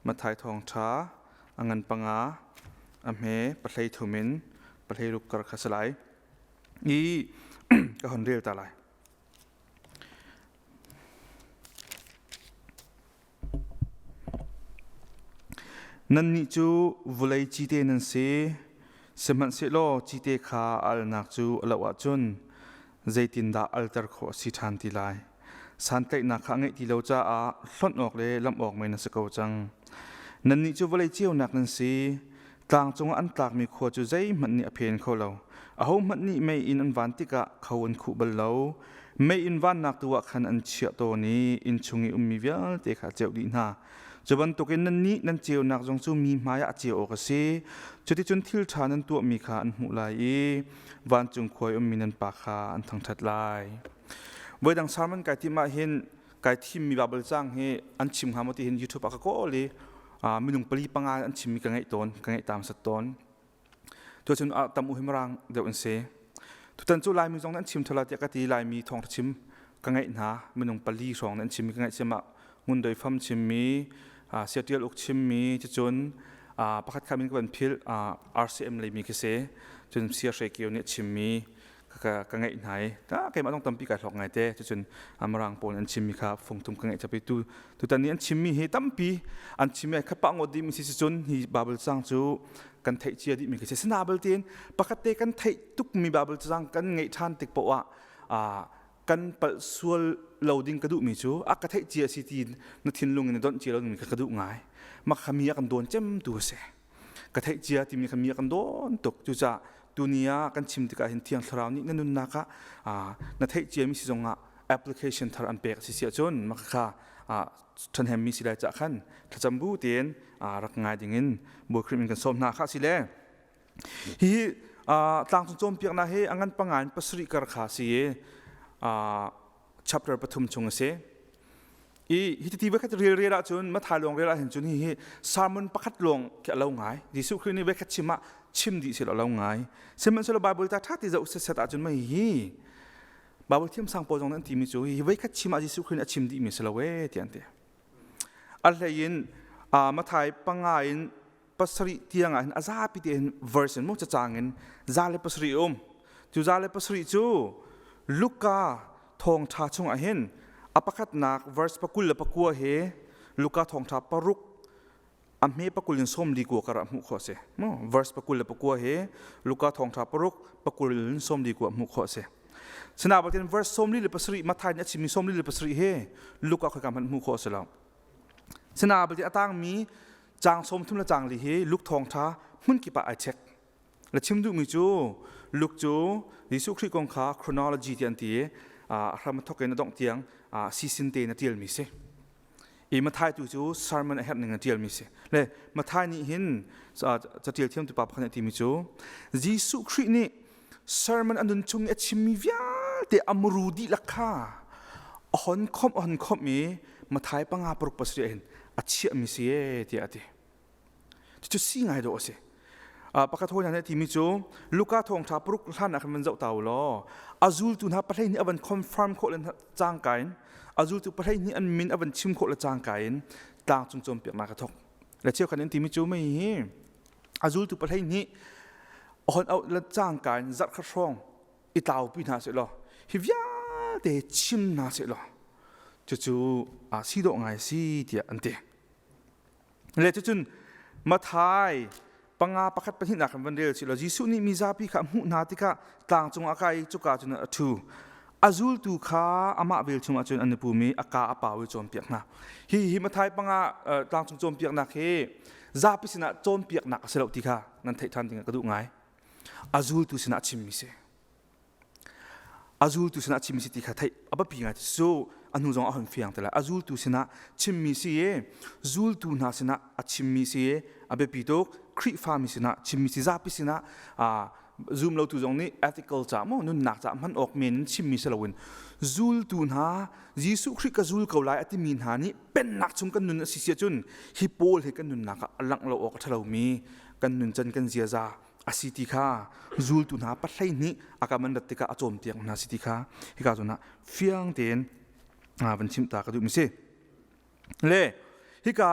Matthai thawngṭha a ngan panga a hme pahlei thum in pahlei ruk kar kha si lai. I ka hon rel ta lai. Nannih cu vawlei cite nan si, sihmanhsehlaw cite kha a alnak cu a loh ahcun zeitindah alter khawh a si ṭhan ti lai? Santlaihnak kha a ngeih ti lo caah hlonh awk le lamh awk men a si ko cang. Nannih cu vawlei ceunak nan si. Tlang cungah an tlakmi khua cu zeihmanh nih a phen kho lo. Ahohmanh nih meiinn an van tikah kho an khuh bal lo. Meiinn vannak tu ah khan an chiah tawn i inn chung i ummi vialte kha a ceuh dih hna. Cu bantukin nannih nan ceunak zong cu mi hmaiah a ceu awk a si. Cuticun thil ṭha nan tuahmi kha an hmuh lai i vancung khua i ummi nan Pa kha an thangṭhat lai. Voidang sermon kai tim ah hin kai thimmi Bible cang hi an chim hnga maw ti hin YouTube ah ka kawl i minung pali panga an chimmi ka ngeih tawn, ka ngeih tam sat tawn. Tucun tam u hi mirang deuh an si. Tutan cu Laimi zong an chim thola tiah ka ti Laimi thawng chim ka ngeih hna minung pali hrawng an chimmi ka ngeih chim ah Ngundoi Fam chimmi Siatial Uk chimmi cucun pakhat kha min ka van philh RCM leimi khi si cun Sia Hre Kio nih a chimmi ka ngeih hna i keimah zong tampi kai hlawk ngai te cucun Mirang pawl an chimmi kha fungthum ka ngeih chapi tu tutan ni an chimmi hi tampi an chimmi khat pa ngawt dih mi si cun hi Bible cang cu kan theih cia dih mi khi si sina bal tin pakhat te kan theih tuk mi Bible cang kan ngeih than tik poah ah kan palh sual lo ding ka duh mi cu a ka theih cia si ti na thinlung in donh cia lo ding mi kha ka duh ngai mak kha mi a kan dawn cem tu a si ka theih cia timi kha mi a kan dawn tuk cucaah tuni ah kan chim tikah hin thiang thlarau nih na nunnak ah na theih cia mi si zong ah application thar an pek si si ahcun maka kha ṭhahnem mi si lai cah khan thlacam bu tein rak ngai dingin Bawi Khrih min kan sawm hna kha si le hihi tlangcung cawnpiaknak hi a ngan panga in pasarih kar kha si i chapter pathum chung a si i hi ti voikhat rel rel ahcun Matthai lawng rel ahhin cun hihi sermon pakhat lawng khi a lo ngai Jesuh Khrih nih voikhat chim ah chim dih seh lo ngai sihmanhsehlaw Bible ta ṭha ti zoh set ahcun mei hi Bible thiamsang pawl zong an timi cu hi voikhat chim ah Jesuh Khrih nih a chim dihmi si lo ee ti an ti a hlei in Matthai panga in pasarih tiang ah hin a zapi te hin verse in mu cacang in za le pasarih um cu za le pasarih cu Luka thawngṭha chungah hin a pakhatnak verse pakul le pakua he Luka thawngṭha paruk a hme pakul in sawm li kua kar ah hmuh khawh a si mu verse pakul le pakua he Luka thawngṭha paruk pakul in sawm li kua hmuh khawh a si sina batin verse sawm li le pasarih Matthai nih a chimmi sawm li le pasarih he Luka khoika hmanh hmuh khawh a si lo sina batin a tangmi Caang sawm thum le caang li hi Luke thawngṭha hmunkip ah ai check. Le chim duhmi cu Luke cu Jesuh Khrih kong kha chronology ti an ti i a hram a thawk in a dongh tiang sisin tein a ṭialmi si. I Matthai tu cu sermon a herh ning a ṭialmi si. Le Matthai nih hin caṭial thiamtu pa pakhat nih a timi cu Jesuh Khrih nih sermon a nun chung i a chimmi vialte a muru dihlak kha a hon khomh a hon khomh i Matthai panga paruk pasarih ah hin a chiahmi si ee tiah a ti. Cucu si ngai dawh a si. Pakhat hawi hna nih a timi cu Luka thawngṭha paruk hlan ah khan van zoh ta u law a zultu hna pahlei nih a van confirm khawh le cangka in a zultu pahlei nih an min a van chim khawh le cangka in tlangcung cawnpiaknak a thawk. Le cheukhat an timi cu mei hi a zultu pahlei nih a hon auh le cangka in zarh khat hrawng i tlaupi hna seh law hi vialte chim hna seh law cucu a si dawh ngai si tiah an ti le cucun Mathai panga pakhat pahnihnak kan van rel si law Jesuh nih mi zapi kha a hmuh hna tikah tlang cungah a kai i cuka cun a ṭhu a zultu kha amah velchum ah cun an i pum i a ka a pau i cawnpiak hna hi hi Mathai panga tlangcung cawnpiaknak hi zapi sinah cawnpiaknak a si lo ti kha nan theih ṭhan ding ah ka duh ngai a zultu sinah chimmi si a zultu sinah chimmi si ti kha theih a biapi ngai cu a hnu zong a hun fiang te lai a zultu sinah chimmi si i zultu hna sinah a chimmi si i a biapi tuk Khrihfami sinah chimmi si zapi sinah zum lotu zong nih ethical ca maw nunnak ca hman awk men in chimmi si loin zultu hna Jesuh Khrih ka zul ko lai a timi hna nih pennak chung kan nun a si si ahcun hi pawl hi kan nunnak ah a langh lo awk a ṭhalomi kan nuncan kan ziaza a si ti kha zultu hna pahlei nih a kam an rat tikah a cawnpiak hna si ti kha hika zawn ah fiang tein van chimh ta ka duhmi si. Le hika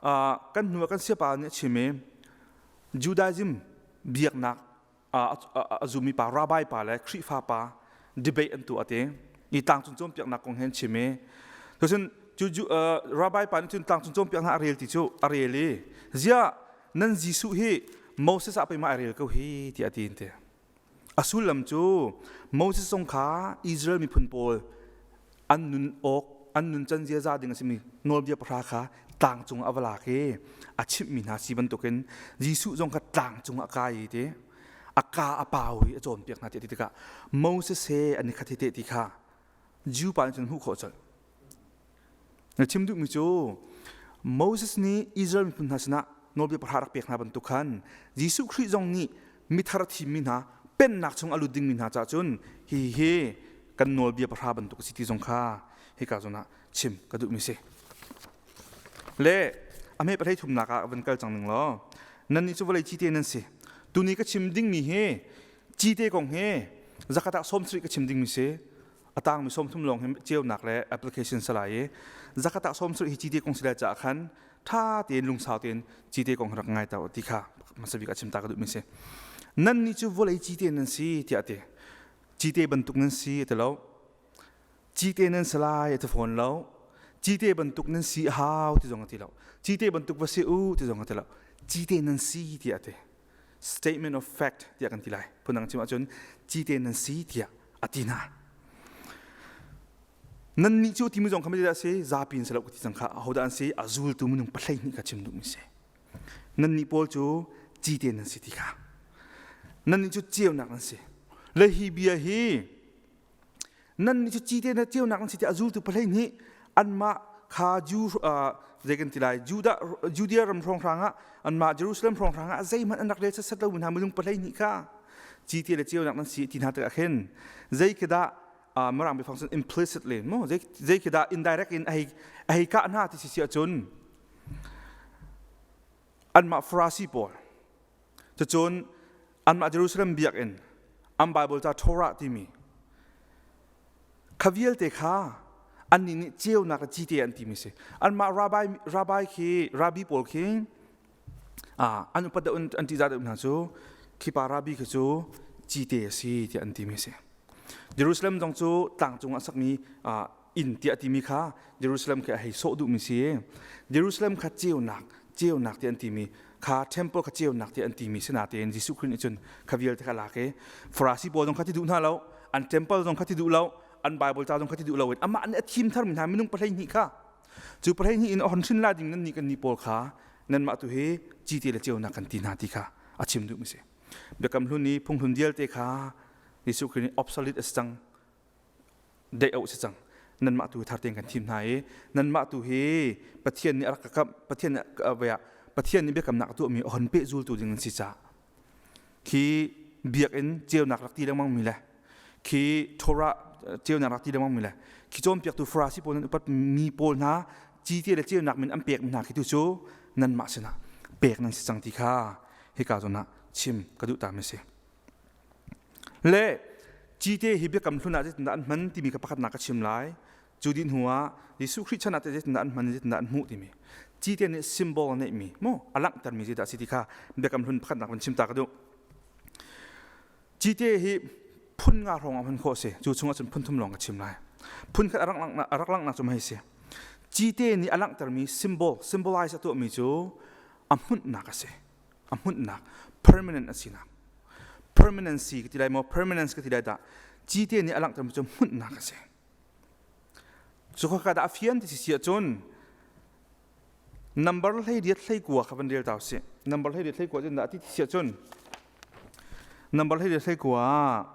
Kan hnu ah kan siapa nih a chim i Judaism biaknak a zummi pa rabbi pa le Khrihfa pa debate an tuah te i tlangcung cawnpiaknak kong he an chim i cucun cu rabbi pa nih cun tlangcung cawnpiaknak a rel ti cu a rel i, ziah nan Jesuh hi Moses ah pei ma a rel ko hi, tiah a ti te. A sullam cu Moses zong kha Israel miphun pawl an nun awk, an nun can ziaza ding a simi nawlbia pahra kha tlang cung ah a va lak i a chimhmi hna si bantukin Jesuh zong kha tlang cung ah a kai i ti a ka a pau i a cawnpiak hna ti tikah Moses he an i khat hi te ti kha Jew pa nih cun hmuh khawh colh. Na chim duhmi cu Moses nih Israel miphun hna sinah nawlbia pahra rak pek hna bantuk khan Jesuh Khrih zong nih mithar a thimmi hna, pennak chung a lut dingmi hna caah cun hi hi kan nawlbia pahra bantuk a si ti zong kha hika zawn ah chim ka duhmi si. Le a hme pahlei thumnak ah van kal cang ning law, nannih cu vawlei cite nan si. Tuni ka chim dingmi hi cite kong hi zakhat ah 70 ka chim dingmi si. A tangmi 30 lawng hi ceunak le application salai i zakhat ah 70 hi cite kong si lai caah khan ṭha tein, lungsau tein cite kong rak ngai ta ti kha hmasa bik ah chim ta ka duhmi si. Nannih cu vawlei cite nan si tiah ti. Cite bantuk nan si ti lo, cite nan si lai a ti fawn lo, cite bantuk nan si a hau ti zong a ti lo, cite bantuk va si u ti zong a ti lo, cite nan si tiah a ti. Statement of fact tiah kan ti lai. Phundang chim ahcun cite nan si tiah a ti hna. Nannih cu timi zong kha mah si zapi in si lo ka ti cang kha. Ahodah an si? A zultu minung 12 kha chim duhmi si. Nannih pawl cu cite nan si ti kha. Nannih cu ceunak nan si. Le hi bia hi, nannih cu cite na ceunak nan si ti a zultu 12 anmah kha Jew zei kan ti lai, Judah Judea ram hrawnghrang ah, anmah Jerusalem hrawnghrang ah zeihmanh an rak rel set lo hna minung 12 kha cite le ceunak nan si ti hna tikah khin zei khi dah Mirang biafang cun implicitly mu, zei khi dah indirect in a hei kah hna ti si ahcun, anmah Farasi pawl cucun anmah Jerusalem biakinn, an Bible ca Torah timi kha vialte kha annih nih ceunak le cite an timi si. Anmah rabbi khi, rabbi pawl khi an upat deuh, an ṭihzah deuh hna cu khi pa rabbi khi cu cite a si tiah an timi si. Jerusalem zong cu tlang cung ah sakmi inn tiah timi kha Jerusalem khi a hei sawh duhmi si. Jerusalem kha ceunak, ceunak tiah an timi kha, temple kha ceunak tiah an timi si. Natein Jesuh Khrih nih cun kha vialte kha lak i Farasi pawl zong kha ti duh hna lo, an temple zong kha ti duh lo, an Bible ca zong kha ti duh lo in amah nih a thim tharmi hna minung 12 kha, cu 12 in a hon hrin la ding nan nih kan nih pawl kha, nanmah tu hi cite le ceunak kan ti hna ti kha a chim duhmi si. Biakam Hlun i phunghlun vialte kha Jesuh Khrih nih obsolete a si cang, deih a si cang, nanmah tu thar tein kan thim hna i nanmah tu hi Pathian nih a rak ka kamh, Pathian nih Pathian nih biakamnak a tuahmi a hon peh zultu ding an si caah khi biakinn ceunak rak ti lengmang mi le khi Torah ceunak rak ti lengmang mi le khi cawnpiaktu Farasi pawl nan upat mi pawl hna cite le ceunak min an pek mi hna khi tu cu nanmah sinah pek nan si cang ti kha hika zawn ah chim ka duh ta mi si. Le cite hi Biakam Hlun ah zeitindah an hman timi kha pakhatnak ka chim lai. Cu dih hnu ah Jesuh Khrih chan ah zeitindah an hman, zeitindah an hmuh timi, cite nih symbol a neihmi mu, a langhtermi zeidah a si ti kha Biakam Hlun pakhatnak van chim ta ka duh. Cite hi phun nga hrawng ah hman khawh a si. Cu chungah cun phun thum lawng ka chim lai. Phun khat a rak langhnak cu hei si. Cite nih a langhtermi symbol, symbolize a tuahmi cu a hmunhnak a si. A hmunhnak, permanent a sinak, permanency ka ti lai maw, permanence ka ti lai dah. Cite nih a langhtermi cu hmunhnak a si. Cu khaka dah a fian ti si ahcun number 88 29 kha van rel ta usih. Number 88 29 cun dah ti si ahcun, number 88 29,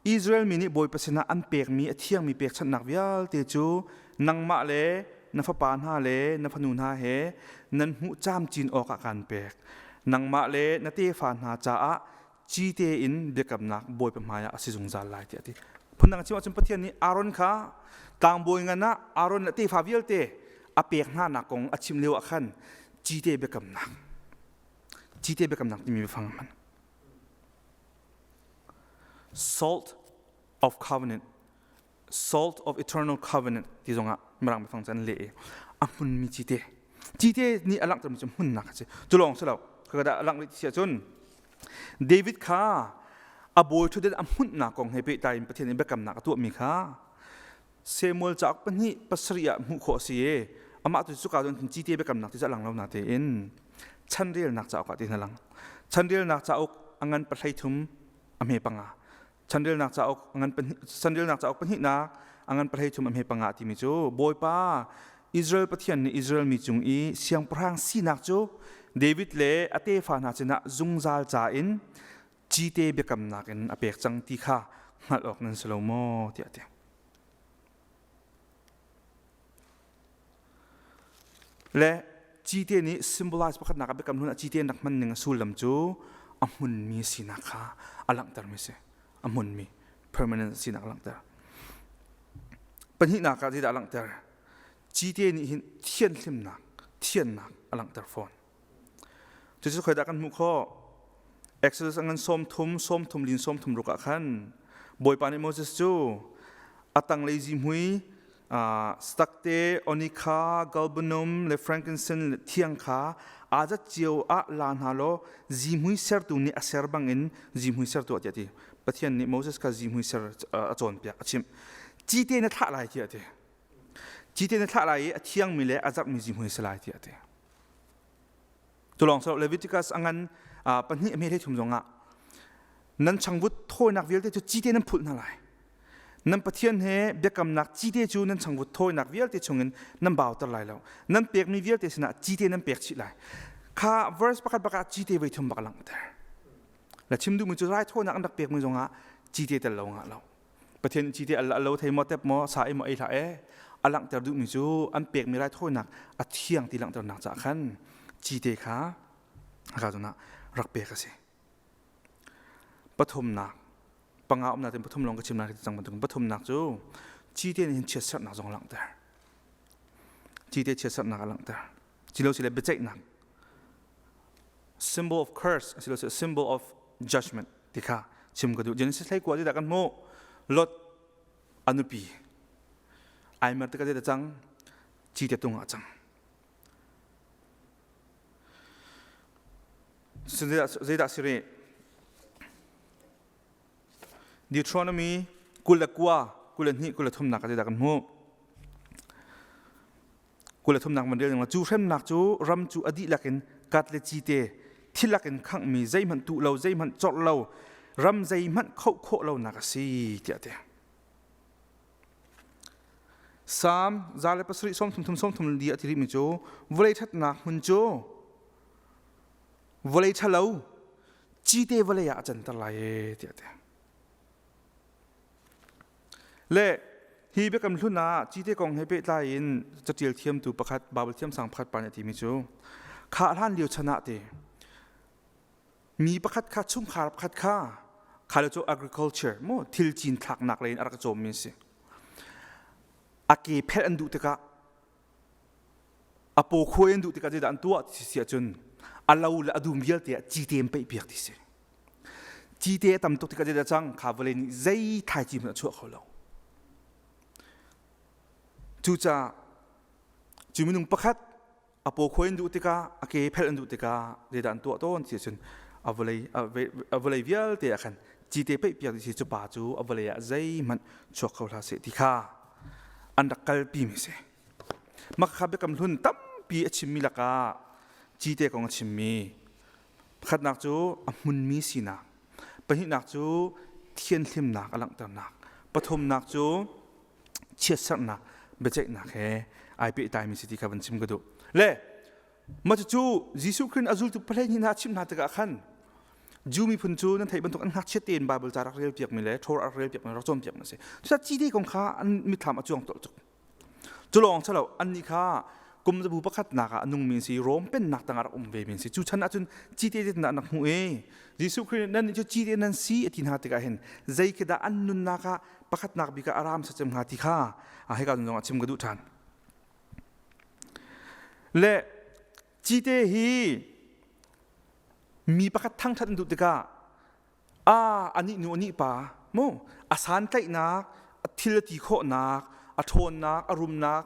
Israel mi nih Bawipa sinah an pekmi a thiangmi pekchanhnak vialte cu nangmah le na fapa hna le na fanu hna he nan hmuh camcin awkah kaan pek. Nangmah le na tefa hna caah cite in biakamnak Bawipa hmaiah a si zungzal lai, tiah a ti. Phundang chim ahcun Pathian nih Aaron kha tlangbawi ngan ah Aaron le tefa vialte a pek hnanak kong a chim lio ah khan cite biakamnak, cite biakamnak timi biafang a hman. Salt of covenant, salt of eternal covenant ti zongah Mirang biafang cu an leh i a hmunmi cite. Cite nih a langhtermi cu hmunnak a si. Cu lawng si lo. Khaka dah a langh rih ti si ahcun David kha a bawi ṭhutdan a hmunhnak kong he pehtlai in Pathian nih biakamnak a tuahmi kha Samuel cauk pahnih pasarih ah hmuh khawh a si i amah tu cuka cun cite biakamnak ti cu a lang lo natein chanrelnak cauk ah ti a lang. Chanrelnak cauk a ngan pahlei thum a hme panga. Chanrelnak cauk a ngan chanrelnak cauk pahnihnak a ngan pahlei thum a hme panga timi cu Bawipa Israel Pathian nih Israel mi cung i siangpahrang sinak cu David le a tefa hna sinah zungzal ca in cite biakamnak in a pek cang ti kha hngalh awk nan si lo maw tiah a ti. Le cite nih symbolize pakhatnak ah biakam hlun ah cite an rak hman ning a sullam cu a hmunmi sinak kha a langhtermi si. A hmunmi permanent sinak a langhter. Pahnihnak ah zeidah a langhter? Cite nih hin thianhlimnak, thiannak a langhter fawn. Cucu khoidah kan hmuh khawh? Exodus a ngan 30, 30 lin 30 ruk ah khan Bawipa nih Moses cu a tanglei zihmui stakte, onikha, galbanum le frankincense thiang kha aa zat cio ah la hna law zihmui sertu nih a ser bangin zihmui sertu ah tiah a ti. Pathian nih Moses kha zihmui ser a cawnpiak, a chimh. Cite na thlah lai tiah a ti. Cite na thlah lai i a thiangmi le a zarhmi zihmui si lai tiah a ti. Tulawng Leviticus a ngan pahnih a hme hlei thum zongah nan changvut thawinak vialte cu cite nan phulh hna lai. Nan Pathian he biakamnak cite cu nan changvut thawinak vialte chungin nan bauter lai lo. Nan pekmi vialte sinah cite nan pek chih lai. Kha verse pakhat bak ah cite voi thum bak langhter. La chim duhmi cu raithawinak an rak pekmi zongah cite tel lo ngah lo. Pathian cite a lo thei maw tep maw sa ei maw ei hlah e a langhter duhmi cu an pekmi raithawinak a thiang ti langhternak caah khan cite kha haka zon ah rak pek a si. Pathumnak panga umnak tin pathum lawng ka chim lai cang bantukin pathumnak cu cite nih hin chiatserhnak zong a langhter. Cite chiatserhnak a langhter. Cilo sile biaceihnak symbol of curse asilo symbol of judgment ti kha chim ka duh Genesis hlei kua dah kan hmuh Lot a nupi ai mer tikah zeidah cang cite tung ah cang zeidah si rih Deuteronomy 29 22 23 nak zeidah kan hmuh 23nak van rel cu hremnak cu ram cu a dihlak in kat le cite thilak in khanghmi zeihmanh tuh lo zeihmanh corh lo ram zeihmanh khoh khawh lonak a si tiah ti Salm 107 33 34 a ti rihmi cu vawlei ṭhatnak hmun cu vawlei ṭhalo cite vawlei ah a canter lai e tiah ti Le hi biakam hlun ah cite kong he pehtlai in catial thiamtu pakhat Baibal thiamsang pakhat pa nih a timi cu kha hlan lio chan ah ti mi pakhat kha chungkhar pakhat kha kha le cu agriculture mu thil cin thlaknak lei in a rak cawmmi a si a ke phelh an duh tikah a paw khuai an duh tikah zeidah an tuah ti si ahcun a lo le a dum vialte ah cite an peih piak ti si cite a tam tuk tikah zeidah cang kha vawlei nih zei thlaici hmanh a chuah kho lo cucaah cu minung pakhat a paw khuai an duh tikah a ke phelh an duh tikah zeidah an tuah tawn ti ahcun a vawlei a vawlei vialte ah khan cite peih piak ti si cu pa cu a vawlei ah zeihmanh chuak kho hlah seh ti kha an rak kalpi mi si Mah kha biakam hlun tampi a chimmi lakah cite kong a chimmi pakhatnak cu a hmunmi sinak, pahnihnak cu thianhlimnak a langhternak, pathumnak cu chiatserhnak, biaceihnak he ai pehtlaimi si ti kha van chim ka duh. Le mah cucu Jesuh Khrih a zultu pahlei hnih hna a chimh hna tikah khan Jew miphun cu nan theih bantuk an ngakchia tein Bible ca rak rel piakmi le Torah rak rel piakmi rak cawnpiakmi a si. Cucaah cite kong kha an mitthlam a cuang tawh tuk. Cu lawng si lo, annih kha kum zabu pakhatnak ah a nungmi an si, Rom pennak tangah rak um vemi an si. Cu chan ahcun cite zeitindah an rak hmuh i Jesuh Khrih nih nannih cu cite nan si a ti hna tikah hin zei khi dah an nunnak ah pakhatnak bik ah a ram sacem hnga ti kha hika zong ah chim ka duh ṭhan. Le cite hi mi pakhat thangṭhat an duh tikah a anih nu anih pa mu a santlaihnak a thil a ti khawhnak a ṭhawnnak a rumnak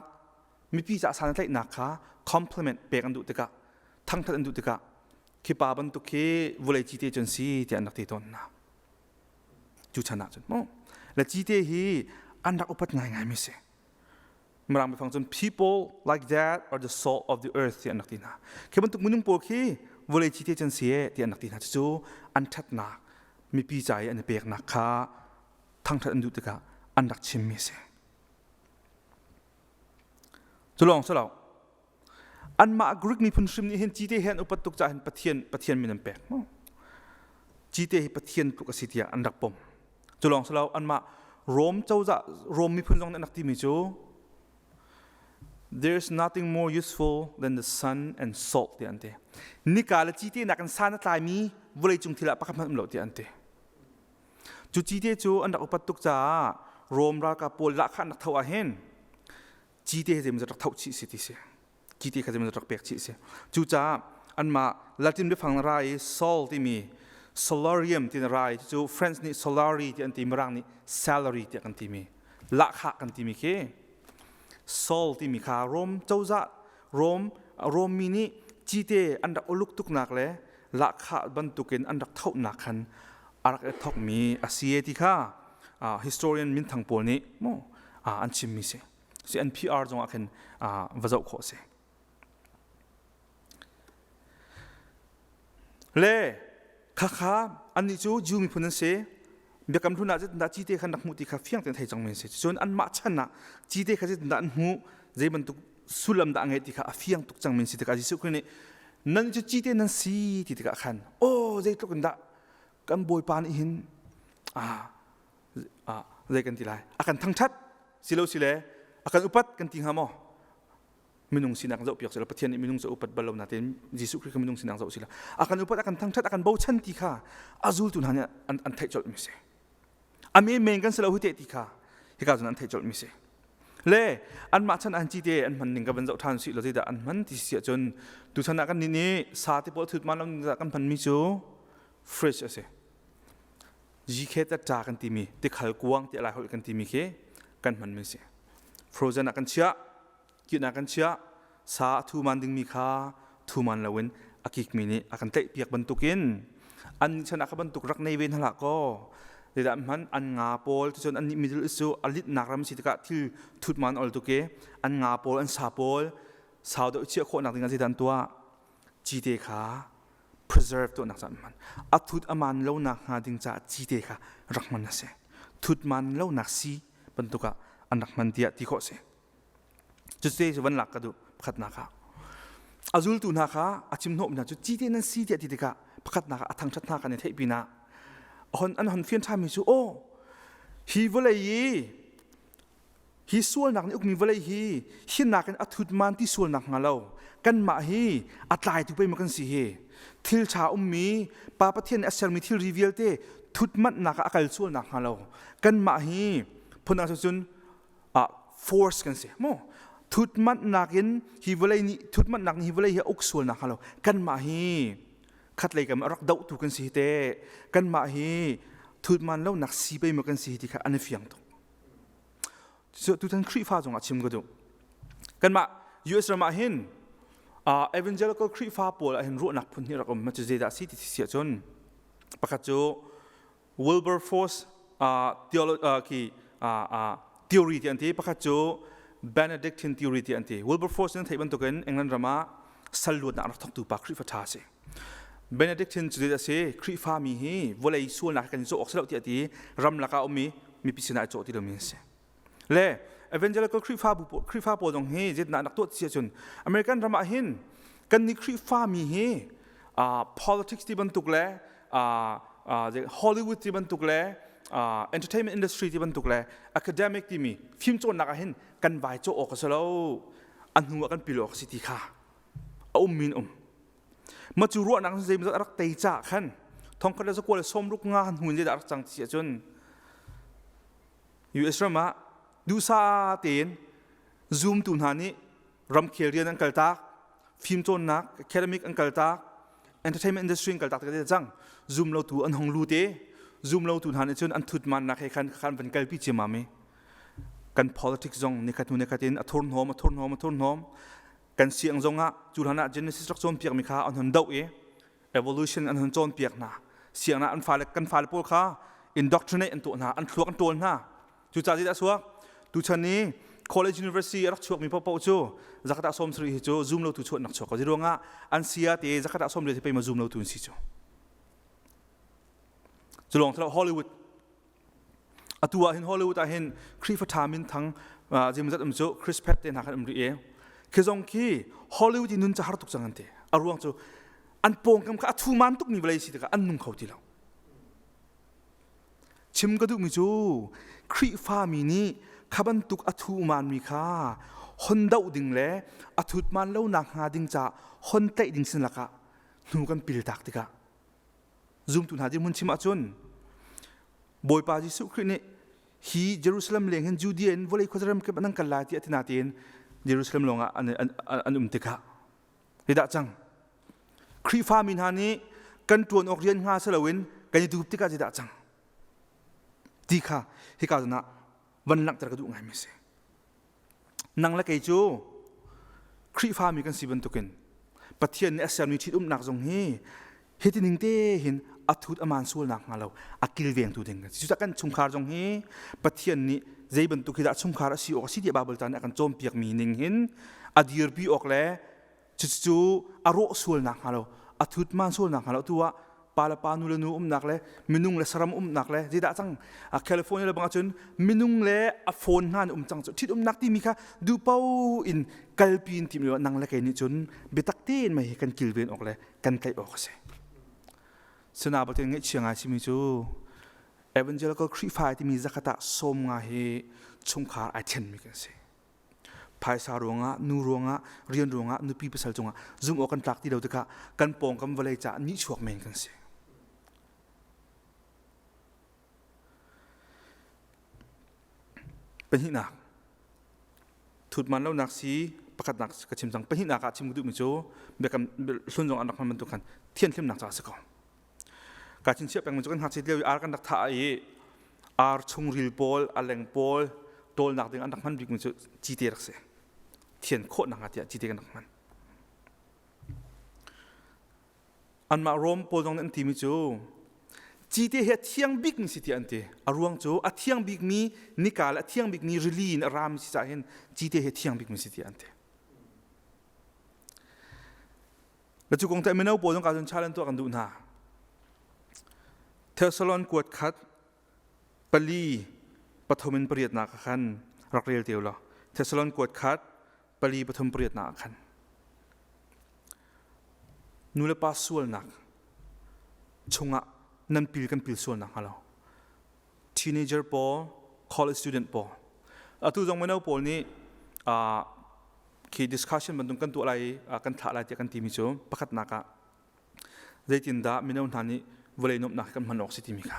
mipi caah santlaihnak kha Compliment pek an duh tikah, thangthat an duh tikah khi pa bantuk khi vawlei cite cun si tiah an rak ti tawn hna. Cu chan ah cun mu le cite hi an rak upat ngaingai mi si. Mirang biafang cun people like that are the salt of the earth ti an rak ti hna. Khi bantuk minung pawl khi vawlei cite cun si e ti an rak ti hna. Cucu an ṭhatnak mipi ca i an i peknak kha thangṭhat an duh tikah an rak chimmi a si. Cu lawng si lo. Anmah Greek miphun hrim nih hin cite he an upat tuk caah hin Pathian Pathian min an pek. Cite hi Pathian tluk a si tiah an rak pom. Cu lawng si lo anmah Rom cozah Rom miphun zong nih an rak timi cu There is nothing more useful than the sun and salt tiah an ti. Nika le cite nakin san a tlaimi vawleicung thil ah pakhat hmanh um lo tiah an ti. Cu cite cu an rak upat tuk caah Rom ralkap pawl lahkhah an rak tho ah hin cite he zeimawzat rak thoh chih si ti si. Cite kha zeimawzat rak pek chih si. Cucaah anmah Latin biafang ra i sol timi solarium ti ra i cu French nih solari ti an ti Mirang nih salary tiah kan timi lahkhah kan timi khi sol timi kha Rom cozah Rom Rom mi nih cite an rak uluk tuknak le lahkhah bantukin an rak thohnak khan a rak i thokmi a si ti kha historian minthang pawl nih mu an chimmi si si NPR zong ah khin va zoh khawh si le khakha annih cu Jew miphun an si biakam hlun ah zeitindah cite khan rak hmuh ti kha fiang tein thei cangmi an si cun anmah chan ah cite kha zeitindah an hmuh zei bantuk sullam dah a ngeih ti kha a fiang tuk cangmi an si tikah Jesuh Khrih nih nan cu cite nan si ti tikah khan aw zeitluk in dah kan Bawipa nih hin zei kan ti lai a kan thangṭhat silo sile a kan upat kan ti hnga maw minung sinak zoh piak sila Pathian nih minung cu upat bal lo nain Jesuh Khrih kha minung sinak zoh sila a kan upat a kan thangṭhat a kan bochan ti kha a zultu hna nih an theih colh mi si a men men kan si lo hi te ti kha hika cun an theih colh mi si le anmah chan an cite an hman ning ka van zoh ṭhan si lo zeidah an hman ti si ahcun tuchan ah kan nih nih sa te pawl thut man lo kan hman mi cu fridge a si GK ta kan timi tikhal kuang ti lai holh kan timi khi kan hman mi si frozen ah kan chiah kihnak kan chiah sa a thu man dingmi kha thu man loin a kikmi nih a kan tlaih piak bantukin an chan ah kha bantuk rak nei ve hna hlah kaw zeidah hman an nga pawl cun an nih Middle East cu a litnak ram si tikah thil thut man ol tuk i an nga pawl an sa pawl sau deuh chiah khawhnak ding ah zeidah an tuah cite kha preserve tuahnak caan hman a thut aman lonak hnga ding caah cite kha rak hman a si thut man lonak si bantuk ah an rak hman tiah ti khawh si Cucu cu van lak ka duh pakhatnak ah. A zultu hna kha a chim hnawhmi hna cu cite nan si tiah ti tikah pakhatnak ah a thangṭhat hna kan i theih pinah hon an hon fian ṭhanmi cu aw hi vawlei i hi sualnak nih ukmi vawlei hi hinak in a thutman ti sualnak hnga lo kanmah hi a tlaitu pei maw kan si hi thil ṭha ummi Pa Pathian nih a sermi thilri vialte thutmanhnak ah a kal sualnak hnga lo kanmah hi phun ah cun force kan si mu thutmanhnak in hi vawlei nih thutmanhnak nih hi vawlei hi a uk sual nak hnga lo kanmah hi khatlei kam a rak dohtu kan si te kanmah hi thutman lo nak si pei maw kan si ti kha an i fiang tuk so tutan Khrihfa zong ah chim ka duh kanmah US ram ah hin evangelical Khrihfa pawl ah hin ruahnak phun hi rak um ma cu zeidah si ti si ahcun pakhat cu Wilberforce theory ti an ti pakhat cu Benedictine theory ti an ti Wilberforce nan theih bantukin England ram ah sal luatnak rak thawktu pa Khrihfa ṭha a si Benedictine cu a si Khrihfa mi hi vawlei sualnak kan cawh awk si lo tiah ti ramlak ah ummi mipi sinah i cawh ti lomi an si le evangelical Khrihfa Khrihfa pawl zong hi zeitindah an rak tuah ti ahcun American ram ah hin kan nih Khrihfa mi hi politics ti bantuk le Hollywood ti bantuk le entertainment industry ti bantuk le academic timi fimcawnnak ah hin kan vai cawh awk a si lo a hnu ah kan pil awk a si ti kha a um min um ma cu ruahnak zeimawzat a rak tei ca khan thongkhat le zakua le sawmruk nga hnu in zeidah a rak cang ti ahcun US ram ah duhsah tein zumtu hna nih ramkhel rian an kaltak, fimcawnnak academic an kaltak, entertainment industry an kaltak tikah cang zum lotu an hong lut i zum lotu hna nih cun an thutmannak he khan khan van kalpi ciammam i kan politics zong nikhat hnu nikhat in a thurhnawm a thurhnawm a thurhnawm. Kan siang zongah cu hlan ah Genesis rak cawnpiakmi kha an hun doh i evolution an hun cawnpiak hna. Siang ah an fale kan fale pawl kha indoctrinate an tuah hna, an thluak an ṭawl hna. Cucaah zeidah a chuak? Tuchan i college university a rak chuakmi paohpaoh cu zakhat ah 70 hi cu zum lotu chuah nak chuak ko. Zeiruangah an sia te zakhat ah 40 hi pei ma zum lotu an si cu. Cu lawng Hollywood atu ah hin Hollywood ah hin Khrihfa ṭha minthang zeimawzat um cu Chris Pratt te hna khan um rih i khi zong khi Hollywood i nun cu har tuk cang an ti. A ruang cu an pawngkam kha a thuman tukmi vawlei si tikah an nung kho ti lo. Chim ka duhmi cu Khrihfami nih kha bantuk a thumanmi kha hon doh ding le a thutman lo nak hnga ding caah hon tlaih ding sin lakah hnu kan pil tak tikah zumtu hna dirhmun chim ahcun Bawipa Jesuh Khrih nih hi Jerusalem leng hin Judea in vawlei khuazaram kip nan kal lai tiah ti natein Jerusalem lawngah an um tikah Hidah cang. Khrihfami hna nih kan ṭuan awk rian hnga si loin kan i dup tikah zeidah cang ti kha hika zawn ah van langhter ka duh ngaimi a si. Nang le kei cu Khrihfami kan si bantukin Pathian nih a sermi ṭhitumnak zong hi hiti ning te hin a thut a maan sual nak hnga lo a kilvengtu ding kan si. Cucaah kan chungkhar zong hi Pathian nih zei bantuk hi dah chungkhar a si awk a si tiah Baibal ca nih a kan cawnpiakmi ning hin a dirpi awk le cucu a rawh sual nak hnga lo a thut maan sual nak hnga lo tu ah pa le pa nu le nu umnak le minung le saram umnak le zeidah cang a California le bang ahcun minung le a phone hna nih um cang cu ṭhit umnak timi kha duhpo in kalpi in tim nang le kei nih cun biatak tein mei hi kan kilven awk le kan tlaih awk a si. Sina batin ngaihchia ngai simi cu Evangelical Khrihfa timi zakhat ah 50 hi chungkhar ai ṭhenmi kan si. Phaisa ruangah, nu ruangah, rian ruangah, nupi pasal cungah zumh awk kan tlak ti lo tikah kan pawngkam vawlei caah nihchuak men kan si. Pahnihnak thutman lonak si pakhatnak ka chim cang pahnihnak ah chim ka duhmi cu biakam hlun zong an rak hman bantuk khan thianhlimnak caah a si ko ka chinchiah pengmi cu kan ngakchiat lio i ar kan rak thah i ar chungril pawl a leng pawl tawlnak ding an rak hman bikmi cu cite rak si thian khawhnak ah tiah cite kan rak hman Anmah Rom pawl zong nih an timi cu cite hi a thiang bikmi si tiah an ti. A ruang cu a thiang bikmi nika le a thiang bikmi rili in a rami si caah hin cite hi a thiang bikmi si tiah an ti. Na cu kong te mino pawl zong ka cun challenge tuah kan duh hna. Thessalon kuat khat pali pathum in pariatnak ah khan rak rel te law Thessalon kuat khat pali pathum pariatnak ah khan nu le pa sualnak chungah nan pil kan pil sualnak hnga lo teenager pawl college student pawl atu zong mino pawl nih khi discussion bantuk kan tuah lai kan thlah lai tiah kan timi cu pakhatnak ah zeitindah mino hna nih vawlei nuamhnak kan hman awk si timi kha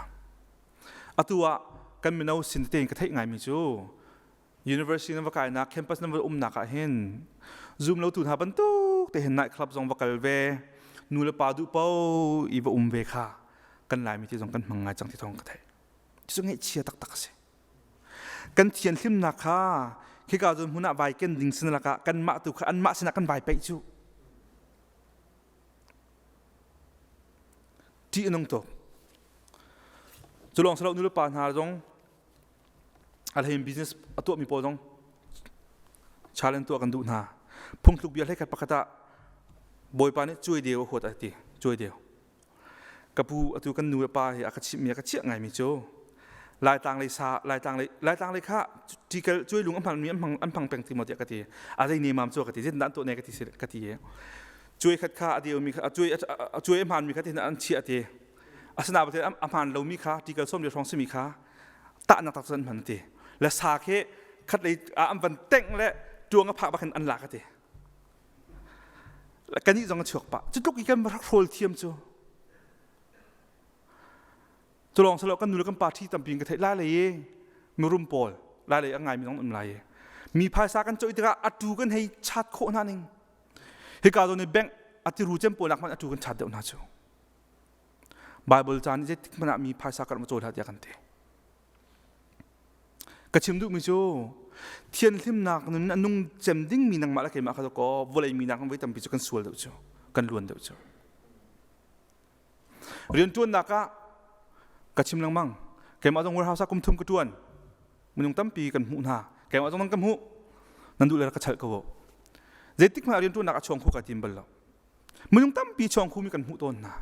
atu ah kan mino sin tein ka theih ngaimi cu university nan va kainak campus nan va umnak ah hin zum lo tu hna bantuk te hin night club zong va kal ve nu le pa duh po i va um ve kha kan laimi ti zong kan hmang ngai cang ti thawng ka theih cu ngaihchia taktak a si kan thianhlimnak kha khika zawn hmun ah vai ken ding sin lakah kanmah tu kha anmah sinah kan vai peih cu ṭih a nung tuk cu lawng si lo nu le pa hna zong a hlein business a tuahmi pawl zong challenge tuah kan duh hna phungthluk bia hlei khat pakhat ah bawipa nih cuai deu a huat a ti cuai deu Ka pu atu kan nu le pa hi a ka chimhmi a ka chiah ngaimi cu Laitlang lei sa Laitlang lei Laitlang lei kha ṭikel cuailung a hmanmi an hmang an hmang peng ti maw tiah ka ti. A zei nemam cu ka ti. Zeitindah an tuah ne ka ti ka ti. Cuai khat kha a deumi kha a cuai a cuai a hmanmi kha tihin an chiah ti. Asinain a hmaan lomi kha ṭikel sawm hrawng simi kha tahnak tak an hman ti. Le sa khi khat lei an van tengh le tuang a phak bak in an lak a ti. Kannih zong a chuak pah. Cu tluk i kan rak hrawl thiam cu. Cu lawng silo kan nu le kan pa ṭhi tampi in ka theih lai lei i mirum pawl lai lei a ngaimi zong um lai i mi phaisa kan cawih tikah a tu kan hei chat khawh hna ning. Hika zawn i bank a tiru cem pawl nak hmanh a tu kan chat deuh hna cu. Bible ca nih zeitik hmanh ah mi phaisa karh ma cawl hlah tiah kan ti. Ka chim duhmi cu. Thianhlimnak nun a nung cem dingmi nangmah le keimah kha kaw vawlei mi nak voi tampi cu kan sual deuh cu, kan luan deuh cu. Rianṭuannak ah ka chim lengmang. Keimah zong warehouse ah kum thum ka ṭuan. Minung tampi kan hmuh hna. Keimah zong nan ka hmuh. Nan duh le ka chalh ko. Zeitik hmanh ah rianṭuannak a chuang kho ka tim bal lo. Minung tampi chuang khomi kan hmuh tawn hna.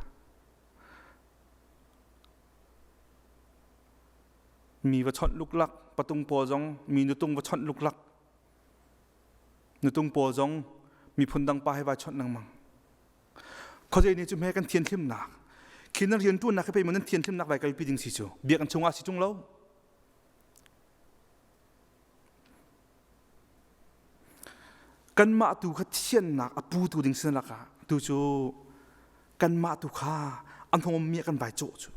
Mi va chawnh luklak, patung pawl zong mi nutung va chawnh luklak. Nutung pawl zong miphun dang pa he vai chawnh lengmang. Khuazei nih cu hme kan thianhlimnak khi nan rianṭuannak hi pei maw nan thianhlimnak vai kalpi ding si cu biakinn chungah si ṭung lo. Kanmah tu kha thiannak a putu ding sin lakah tu cu kanmah tu kha a hnawmmi ah kan vai cawh cu.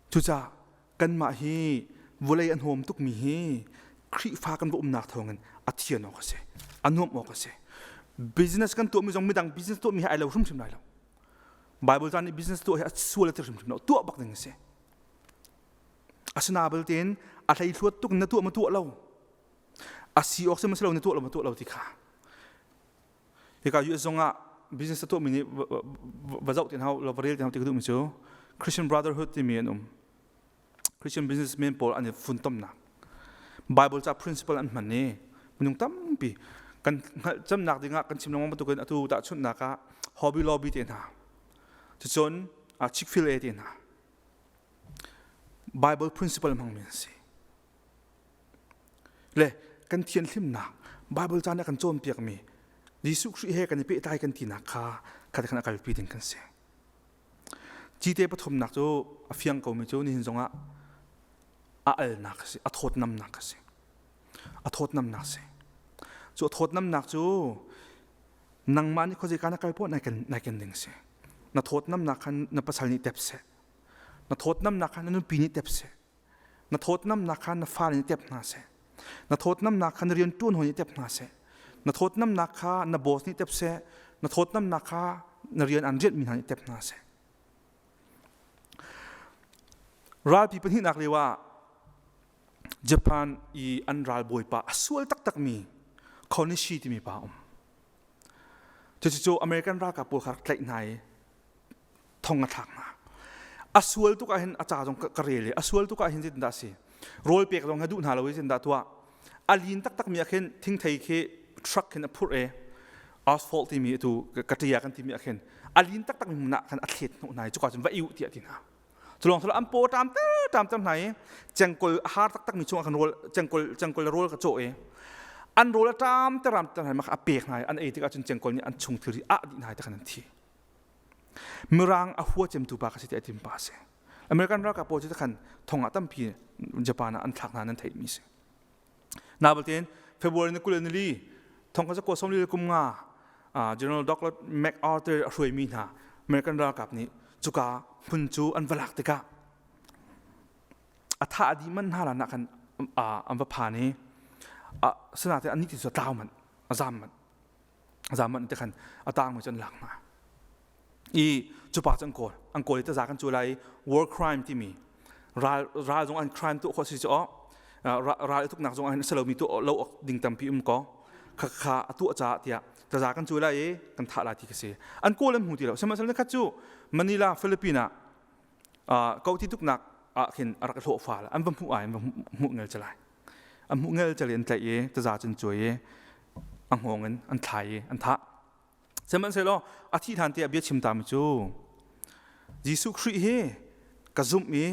Cucaah kanmah hi vawlei a hnawm tukmi hi Khrihfa kan va umnak thawngin a thian awk a si, a nuamh awk a si. Business kan tuahmi zong midang business tuahmi he ai lo hrimhrim lai lo. Bible caan nih business tuah hi a sual a ti hrimhrim lo, tuah bak ding a si. Asina belte a hleihluat tuk na tuah ma tuah lo. A si awk si ma si lo na tuah lo ma tuah lo ti kha. Hika US zong ah business a tuahmi nih va zoh ti hau lo va rel ti hau ti ka duhmi cu Christian Brotherhood timi an um. Christian businessmen pawl an i funtomnak. Bible ca principle an hman i minung tampi kan hngalh camnak dingah kan chim lengmang bantukin atu tahchunhnak ah Hobby Lobby te hna cucun Chick-fil-A te hna Bible principle hmangmi an si. Le kan thianhlimnak Bible caan ah kan cawnpiakmi Jesuh Khrih he kan i pehtlai kan tinak kha khat khan a kalpi ding kan si. Cite pathumnak cu a fiang komi cu nihin zongah a alnak a si, a thawtnamnak a si. A thawtnamnak a si. Cu a thawtnamnak cu nangmah nih khuazei na kal poah nai ken ding a si. Na thawtnamnak khan na pasal nih tep seh. Na thawtnamnak kha na nupi nih tep seh. Na thawtnamnak kha na fale nih tep hna seh. Na thawtnamnak kha na rianṭuan hawi nih tep hna seh. Na thawtnamnak kha na boss nih tep seh. Na thawtnamnak kha na rian an rianhmi hna nih tep hna seh. Ralpi pahnihnak lio ah Japan i an ralbawipa a sual taktakmi Konishi timi pa a um. Cucu American ralkap pawl kha rak tlaih hna i thong a thlak hna. A sual tuk ah hin a ca zong ka rel i a sual tuk ah hin zeitindah a si? Rawl pek zong hi duh hna lo i zeitindah tuah? A lin taktak mi ah khin thingthei khi truck khin a phurh i asphalt timi atu ka ṭia kan timi ah khin a lin taktak mi hmun ah khan a thlet hnawh hna i cuka cun va i uh tiah ti hna. Culawng thalo an paw ṭam ter ṭam ter hna i cengkol a har taktak mi chungah khan rawl cengkol cengkol le rawl ka cawh i an rawl a ṭam ter ram ter hna i mah kha a pek hna i an ei tikah cun cengkol nih an chung thilri ah dih hna i tikhan an thi. Mirang a hua cemtu pa ka si ti a tim pa a si. American ralkap pawl cu khan thong ah tampi Japan ah an thlak hna nan theihmi si. Nabatein February ni 24 thong kha zakua sawmli le kum nga General Douglas MacArthur a hruaimi hna American ralkap nih cuka hmun cu an va lak tikah a thah dih man hna lan ah khan an va phan i sinain anih ti cu a tlau manh a zam manh zaman te khan a tang cu an lak hna i cupa cu an kawl an kawl i taza kan cu lai war crime timi ral ral zong an crime tuah khawh si cu ral i tuknak zong an salomi tuah lo awk ding tampi um ko kha kha a tuah caah tiah taza kan cu lai i kan thah lai ti ka si an kawl an hmu ti lo sihmanhsehlaw khat cu Manila Philippines ah ko ti tuknak ah khin a rak hlawh fa an va hmuh ai an va hmuh ngel chalai an hmuh ngel chalai an tlaih i taza cun cuai i a hngawng in an thlai i an thah sihmanhsehlaw a thih hlan te ah bia chim tami cu Jesuh Khrih hi ka zumh i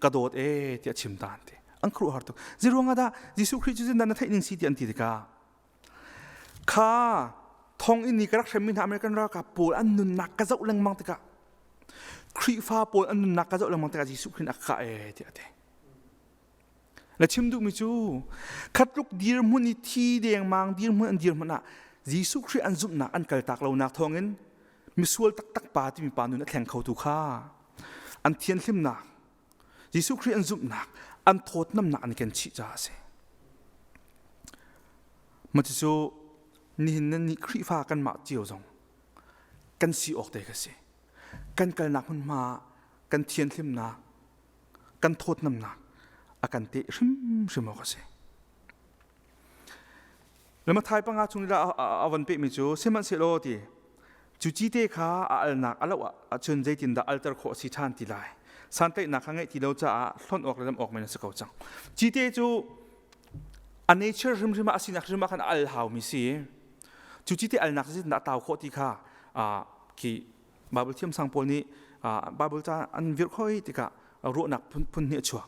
ka dawt e tiah chim ta an ti an khuaruahhar tuk zeiruang ah dah Jesuh Khrih cu zindan na theih ning si ti an ti tikah kha thong in ni ka rak hremmi hna American ralkap pawl an nunnak ka zoh lengmang tikah Khrihfa pawl an nunnak ka zoh lengmang tikah Jesuh Khrih a ka e tiah a ti Na chim duhmi cu khatluk dirhmun i thi dengmang dirhmun an dirhmun ah Jesuh Khrih an zumhnak an kaltak lonak thawngin misual taktak pa timi pa nun a thleng khotu kha an thianhlimnak Jesuh Khrih an zumhnak an thawtnamnak an ken chih caah a si. Mah cucu nihin nan nih Khrihfa kanmah cio zong kan si awk te ka si. Kan kalnak hmunhma kan thianhlimnak kan thawtnamnak. A kan teh hrimhrim awk a si. Le Matthai panga chung lila a van pehmi cu sihmanhsehlaw ti cu cite kha a alnak a loh ahcun zeitindah alter khawh a si ṭhan ti lai? Santlaihnak kha ngeih ti lo caah hlonh awk le lam awk men a si ko cang. Cite cu a nature hrimhrim ah a sinak hrimhrim ah khan a al haumi si. Cu cite alnak zeitindah a tau khawh ti kha khi Bible thiamsang pawl nih Bible ca an virh khoi tikah ruahnak phun hnih a chuak.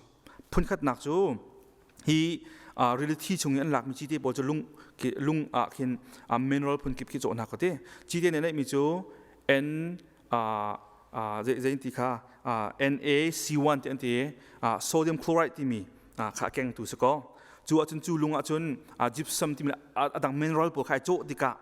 Phunkhatnak cu hi rili thi chung i an lakmi cite pawl cu lung lung ah khin mineral phun kip khi cawh hna ka ti. Cite nih neihmi cu N zei ti kha NaC1 ti an ti sodium chloride timi kha a kengtu si ko. Cu ahcun cu lung ahcun gypsum timi a dang mineral pawl kha ai cawh tikah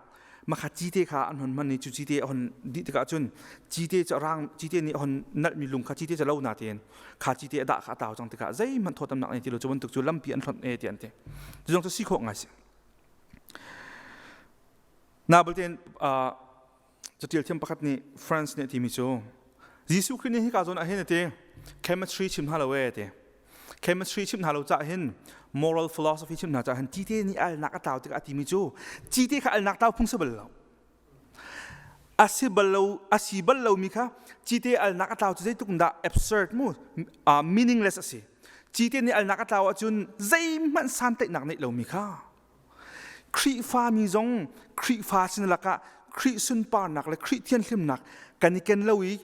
makha cite kha an hon hman i cu cite a hon dih tikah cun cite cu rang cite nih a hon nalhmi lung kha cite cu lo na tein kha cite a dah kha a tau cang tikah zeihmanh thawtamnak nei ti lo cu bantuk cu lampi an hlonh e ti an ti. Cu zong cu si khawh ngai si. Na bulten catial thiam pakhat nih France nih a timi cu Jesuh Khrih nih hika zawn ah hin a ti chemistry chim hna lo e ti chemistry chim hna lo cah hin moral philosophy chim hna cah hin cite nih alnak a tlau tikah a timi cu cite kha alnak tlau phung si bal lo a si bal lo a si bal lomi kha cite alnak a tlau cu zeitluk dah absurd mu meaningless a si cite nih alnak a tlau ahcun zeihmanh santlaihnak neih lomi kha Khrihfami zong Khrihfa sin lakah Khrih sunparnak le Khrih thianhlimnak kan i ken lo i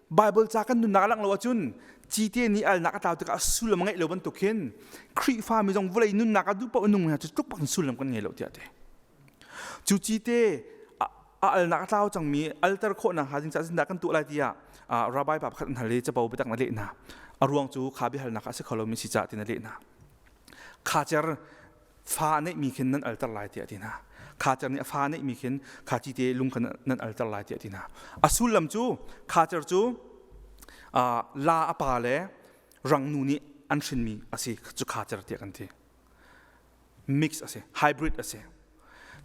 Baibal ca kan nunnak a langh lo ahcun cite nih alnak a tlau tikah sullam a ngeih lo bantuk khin Khrihfami zong vawlei nunnak ah duh paoh nung hna cu tluk bak in sullam kan ngei lo tiah ti. Cu cite a alnak a tlau cangmi alter khawhnak hnga ding caah zindah kan tuah lai tiah rabbi pa pakhat an hal i capo biatak na leh hna. A ruang cu kha biahalnak a si kho lomi si caah ti na leh hna. Kha cer fa a neihmi khin nan alter lai tiah a ti hna. Khacer nih a fa a neihmi khin kha cite lung kha nan alter lai tiah a ti hna. A sullam cu khacer cu la a pa le rangnu nih an hrinmi a si cu khacer tiah kan ti. Mix a si, hybrid a si.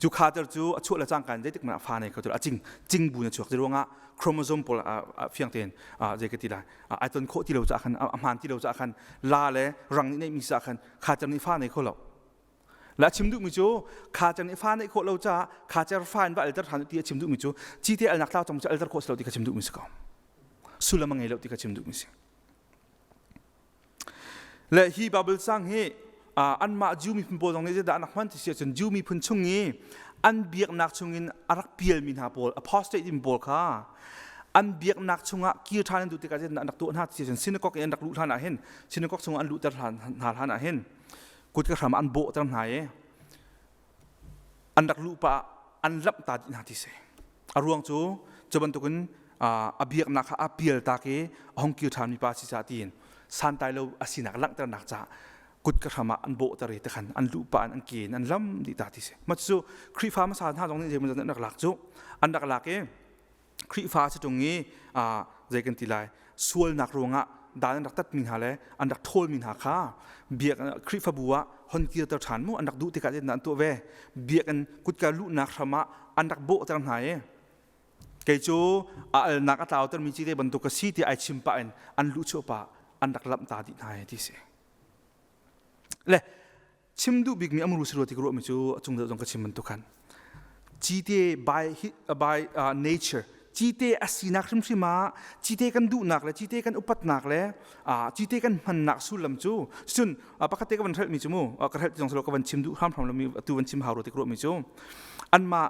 Cu khacer cu a chuah le cangka in zeitik hmanh ah fa nei kho ti lo. A cing cing bu in a chuak. Cu ruangah chromosome pawl fiang tein zei ka ti lai ai ton khawh ti lo caah khan a hmaan ti lo caah khan la le rang nih neihmi caah khan khacer nih fa nei kho lo la chim duhmi cu khacer nih fa neih khawh lo caah khacer fa in va alter ṭhan ti a chim duhmi cu cite alnak tlau cong cu alter khawh si lo ti kha chim duhmi si ko sullam a ngei lo ti kha chim duhmi si le hi Bible sang hi anmah Jew miphun pawl zong nih zeidah an rak hman ti si ahcun Jew miphun chung i an biaknak chungin a rak pialmi hna pawl apostate in pawl kha an biaknak chungah kir ṭhan an duh tikah zeidah an rak tuah hna ti si ahcun synagogue in an rak luh hlan ah hin synagogue chungah an luhter hna hlan ah hin kutka hram an bawhter hna i an rak luh pah an lamh ta dih hna ti si a ruang cu cu bantukin a biaknak kha a pial tak i a hung kir ṭhanmi pa si caah tiin santai lo a sinak langhternak caah kutka hram ah an bawhter i tikhan an luh pah in an ke in an lam dih ta ti si mah cu Khrihfa hmasa hna zong nih zeimaw an rak lak cu an rak lak i Khrihfa si ṭung i zei kan ti lai sualnak ruangah dan an rak tatmi hna le an rak ṭhawlmi hna kha biak Khrihfabu ah hon kirter ṭhan mu an rak duh tikah zeitindah an tuah ve biakinn kutka luhnak hram ah an rak bawhter hna i kei cu a alnak a tlautermi cite bantuk ka si ti ai chim pah in an luhchuah pah an rak lamh ta dih hna ti si le chim duh bikmi amru si rua ti ka ruahmi cu a cung deuh zong ka chim bantuk khan cite by by nature cite a sinak hrimhrim ah cite kan duhnak le cite kan upatnak le cite kan hmannak sullam cu cun pakhat te ka van hrelhmi cu mu ka hrelh ti zong silo ka van chim duh hramhram lomi atu van chim hau rua ti ka ruahmi cu anmah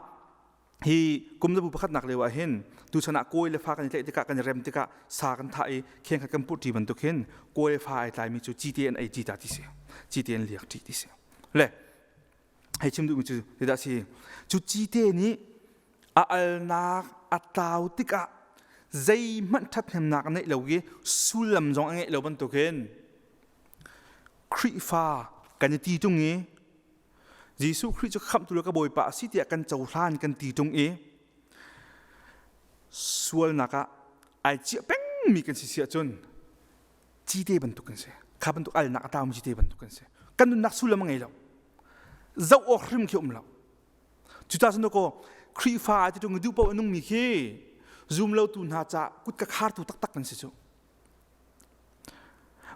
hi kum zabu pakhatnak lio ah hin tuchan ah kawi le fa kan i tlaih tikah kan i rem tikah sa kan thah i kheng khat kan put ṭi bantuk hin kawi le fa ai tlaimi cu cite an ei ṭi ta ti si cite an liak ṭi ti si le hei chim duhmi cu zeidah si cu cite nih a alnak a tlau tikah zeihmanh ṭhathnemnak a neih lo i sullam zong a ngeih lo bantukin Khrihfa kan i ti ṭung i Jesuh Khrih cu khamhtu le ka Bawipa a si tiah kan cohlan kan ti ṭung i sualnak ah ai ciah pengmi kan si si ahcun cite bantuk kan si. Kha bantuk alnak a taumi cite bantuk kan si. Kan nunnak sullam a ngei lo. Zoh awk hrim khi um lo. Cucaah cun kaw Khrihfa ai ti ṭung i duh paoh a nungmi khi zumlotu hna ca kut ka khartu taktak kan si cu.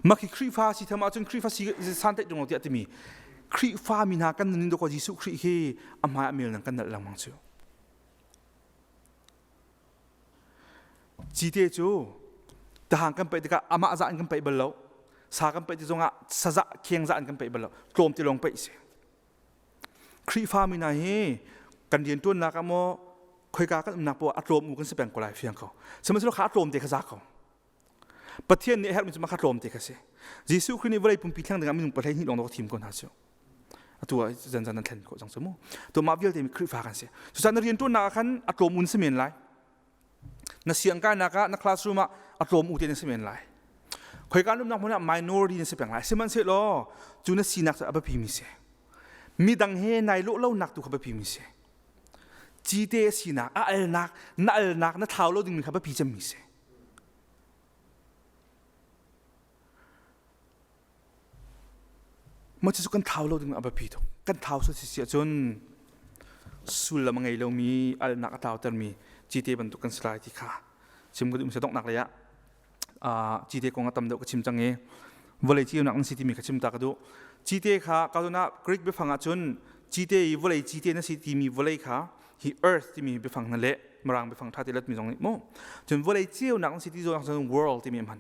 Mah khi Khrihfa si tham ahcun Khrihfa si san ṭung lo tiah timi Khrihfa mi hna kan nunin dawkaw Jesuh Khrih hi a hmai a mel nang kan nalh lengmang cu. Cite cu tahang kan paih tikah amah zah in kan paih bal lo. Sa kan paih ti zongah sazah kheng zah in kan paih bal lo. Tlawm te lawng paih si. Khrihfa mi hna hi kan rianṭuannak ah maw khoika kan umnak poah a tlawm u kan si peng ko lai fiang ko. Sihmanhsehlaw kha a tlawm te kha za ko. Pathian nih a herhmi cu mah kha tlawm te kha si. Jesuh Khrih nih vawlei pumpi thleng dingah minung 12 lawng dawh thim ko hna cu. Atu ah zanzan nan thlen khawh cang cu mu. Tu mah vialte mi Khrihfa kan si. Cucaah na rianṭuannak ah khan a tlawm un si men lai. Na siangkainak ah na classroom ah a tlawm u te na si men lai. Khoika an umnak hmun ah minority na si peng lai. Sihmanhsehlaw cu na sinak cu a biapi mi si. Midang he nai lawh lonak tu kha biapi mi si. Cite sinak, a alnak, na alnak na thlau lo dingmi kha biapi cemmi si. Mah cu kan thlau lo ding a biapi tuk. Kan thlau sual si ahcun sullam a ngei lomi alnak a tlautermi cite bantuk kan si lai ti kha chim ka duh mi donghnak lei ah cite kong a tam deuh ka chim cang i vawlei ceunak nan si timi kha chim ta ka duh. Cite kha ka zawn ah Greek biafang ahcun cite i vawlei cite na si timi vawlei kha hi earth timi biafang na leh mirang biafang ṭha te latmi zong nih mu cun vawlei ceunak nan si ti zawn ahcun world timi a hman.